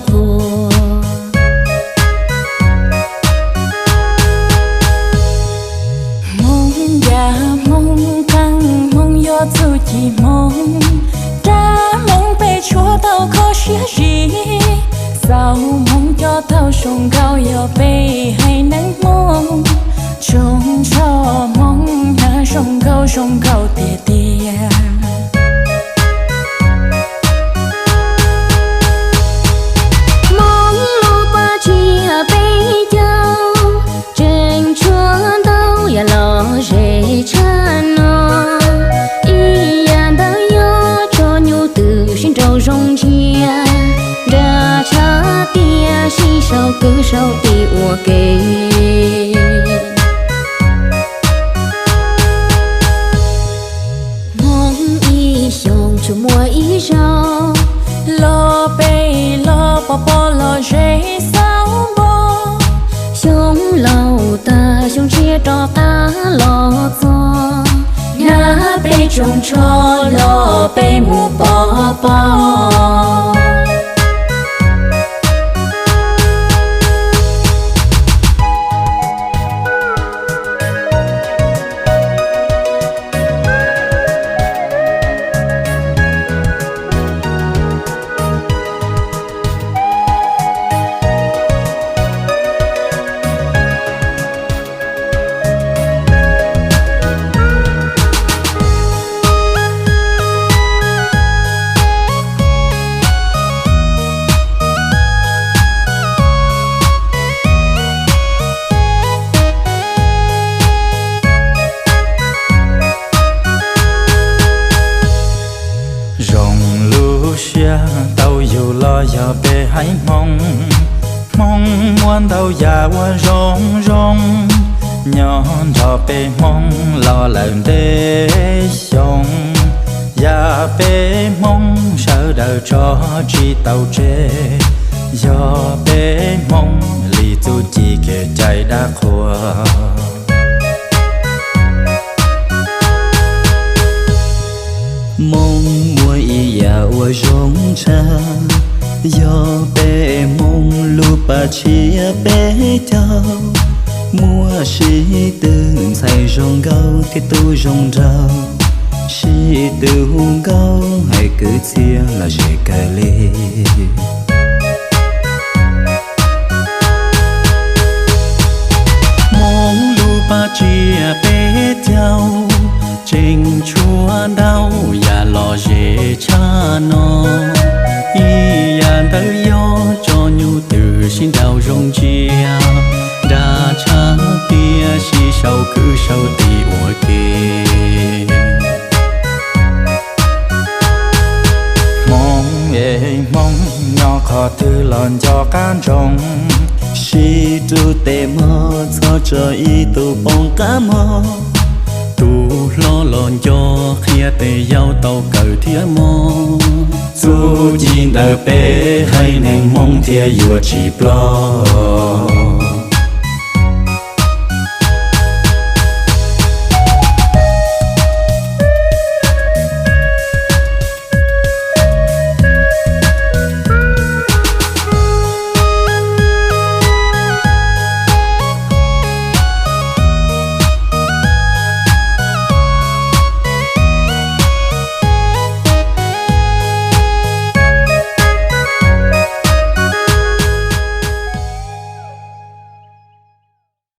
qhua. Hmoob yaj Hmoob qeej Hmoob yuav txuj ci Hmoob, rab Hmoob peb tshuav tau kho siab zim, xaus Hmoob coj tau zoo nkauj yog peb haiv neeg Hmoob, tsoom tsho Hmoob hnav zoo nkauj zoo nkauj tiag tiag. Hmoob lub paj tsiab peb caug, tseem tshuav ntau yam lom zem tshaj no. Ib yam ntawd yog tso nyuj twm sib nraus zoo ntsia, nra tshav tiaj sib sau kwv sau tij ua ke. Hmoob ib xyoos tsuas muaj ib zaug, los peb los pov pob los zem xauv npo. Xyoo laus tag xyoo tshiab rov qab los txog, hnyav peb tsoom tsho los peb mus pov pob. Zoo lub siab tau yug los yog peb haiv Hmoob. Hmoob muaj ntau yam uas zoo zoo, nyob nrog peb Hmoob los lawm ntev xyoo. Yam peb Hmoob sawv daws tso tsis tau tseg, yog peb Hmoob li txuj ci kev cai dab qhua. Hmoob muaj ib yam uas zoo tshaj, yog peb Hmoob lub paj tsiab peb caug. Muaj sib tw ntxhais zoo nkauj thiab tub zoo nraug, sib tw hu nkauj hais kwv txhiaj los zem kawg li. Hmoob lub paj tsiab peb caug, tseem tshuav ntau yam lom zem tshaj no. Ib yam ntawd yog tso nyuj twm sib nraus zoo ntsia, nra tshav tiaj sib sau kwv sau tij ua ke. Hmoob es Hmoob nyob qhov twg los nco qab ntsoov, sib rub tes mog txhob tso ib tug poob qab mog. Tus hlob los nco qhia tes yau tau kawm thiab mog. Txuj ci ntawm peb haiv neeg Hmoob thiaj yuav tsis ploj.